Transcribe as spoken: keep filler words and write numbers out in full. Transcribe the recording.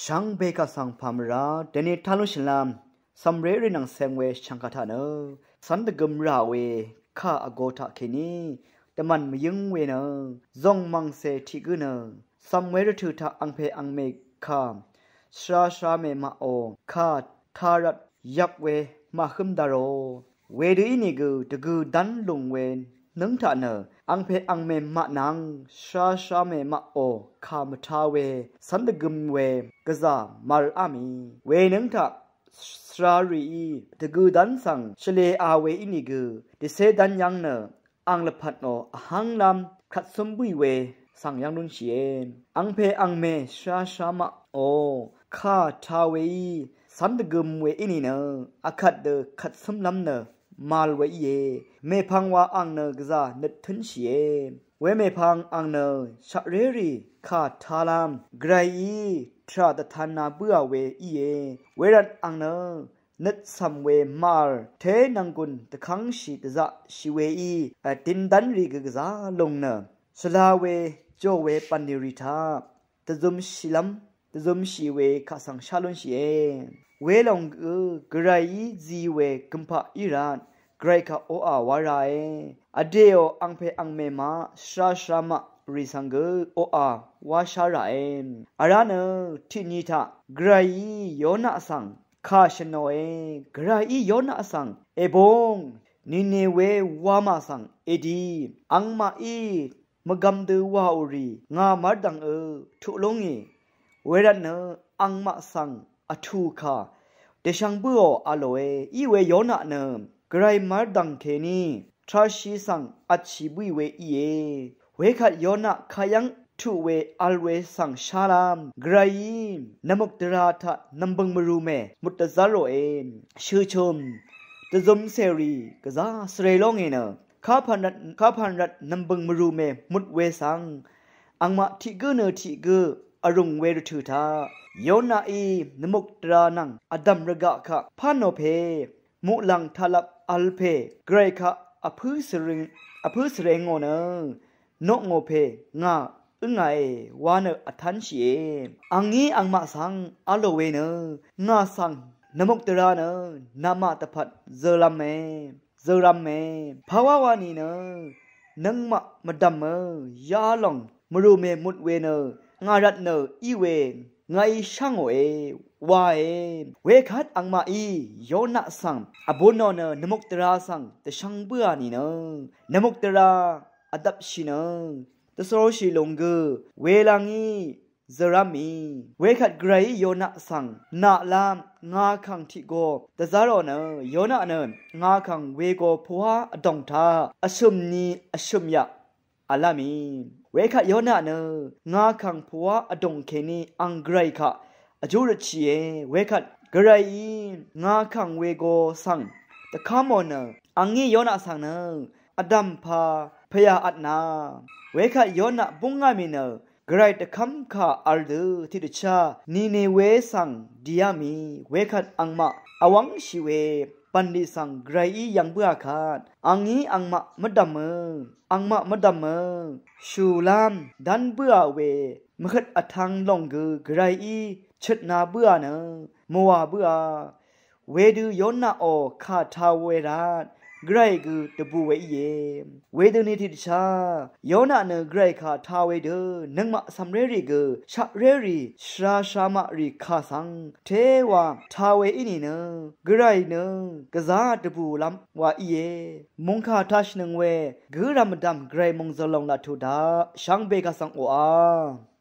Shvngbe kaq svng pàmvrá dèni taq lúnshìlv́m cv̀mré rì nvng ceng we shv̀ngkà taq nø cv́n dvgøm rà we kà vgo taq kèní dvmv̀n mvyǿng we nø zòng mv̀ngcè tiq gǿ nø cv̀m we rvtø̀ taq angpè angmè kà shvra shvra mè maqò kà taq rvt yvp we màhǿm dvro. Wedø ínìgø dvgø̀ dv́n lùng we nǿng taq nø angpè angmè maq nvng shvra shvra mè maqò kà mvtā we cv́n dvgøm we gvzà màrá mì we nǿng taq svra rìí dvgø̀ dv́n svng shvlē a we ínìgø dvcé dv́n yv́ng nø ang lvpat nò vhánglv́m kvtsǿm bǿì we svng yv́ng lúnshìe. Angpè angmè shvra shvra maqò kà taq weí cv́n dvgøm we í nìnø akvt dø kvtsǿmlv́m nø màvl we íe. Mèpvng wa ang nø gvzà nøt tǿnshìe. Wemèpvng ang nø shaqrérì kà taqlv́m gvrayí tvrà dvtanna bǿà we íe. Wervt ang nø nøt cv̀m we màvl té nvnggùn dvkv́ngshì dvzaqshì weí vdin dv́nrì gø gvzà lùng nø shvla we jò we bv̀nlì rì taq dvzømshìlv́m dvzømshì we kaq svng shá lúnshìe. Welòng gø gvrayí zi we gømpaq í rvt gvray kaq oqà wá rae. Vdèò angpè angmè maq shvra shvra maq rì svng gø oqà wá shá ràe. Vrá nø tiqni taq gvrayí Yona svng kà shvnòe. Gvrayí Yona svng èbúng Ninewe wamà svng èdi, angmaqí mvgvm dø wàò rì ngà mv́rdv̀ngø tuq lúngì. Wervtnø angmaq svng vtù kà dvshvng bǿò a lòe. Iwe Yona nø gvray mv́rdv̀ng kèní tvrashì svng vtshì bǿì we íe. Wekvt Yona kayv́ng tuq we vl we svng shálv́m gvrayí nvmukdvra taq nv̀mbø̀ng mvrùmè mut dvzv́r ròe. Shø̀chø̀m dvzømcèrì gvzà svre lóngì nø kapàn rvt kapàn rvt nv̀mbø̀ng mvrùmè mut we svng angmaq tiq gǿ nø tiq gǿ vrùng we rvtø̀ taq Yonaí nvmukdvra nvng vdv̀m rvgaq kaq pánò pè muqlàng taqlap vl pè gvray kaq vpǿ svring vpǿ svrengò nø noqngò pè ngà ǿngàe wa nø vtánshìe. Angí angmaq svng a lò we nø ngà svng nvmukdvra nø namaq dvpvt zø̄lv̄me zø̄lv̄me. Pàwá wa nìnø nøngmaq mvdv̀mø yalòng mvrùmè mut we nø ngà rvtnø í we ngàí shá ngòe wae. Wekvt angmaqí Yona svng vbunò nø nvmukdvra svng dvshvng bǿà nìnø nvmukdvra vdvpshì nø dvsvrōshì lùng gø welv̄ngí zø̄rá mì. Wekvt gvrayí Yona svng naqlv́m ngakv̀ng tiq go dvzv́rò nø Yona nø ngakv̀ng wego pvwá vdòng taq vshø̀m ni vshø̀m yaq v̀lá mì. Wekvt Yona nø ngakv̀ng pvwá vdòng kèní ang gvray kaq vjú røtshìe. Wekvt gvrayí ngakv̀ng wego svng dvkv́mò nø angí Yona svng nø vdv̀mpā pvyà vtna. Wekvt Yona búngá mì nø gvray dvkv́mkà vl dø tiqdvchá Ninewe svng dìá mì. Wekvt angmaq vwv́ngshì we bv̀nlì svng gvrayí yv̄ng bǿà kvt angí angmaq mvdv̀mø angmaq mvdv̀mø shùlv́m dv́n bǿà we mvhøt vtv̄ng lòng gø gvrayí chøtna bǿà nø mvwà bǿà. Wedø Yonaqò kà tā we rvt gvray gø dvbù we íe. Wedøni tiqdvchá Yona nø gvray kà tā we dø nøngmaq cv̀mrérì gø shaqrérì shvra shvramaq rì kà svng téwa tā we í nìnø gvray nø gvzá dvbùlv́m wa íe. Mòngkà tāshìnøng we gǿrvm vdv̀m gvray mòngzø̀l lòng laq tuq daq shvngbe kaq svng oqà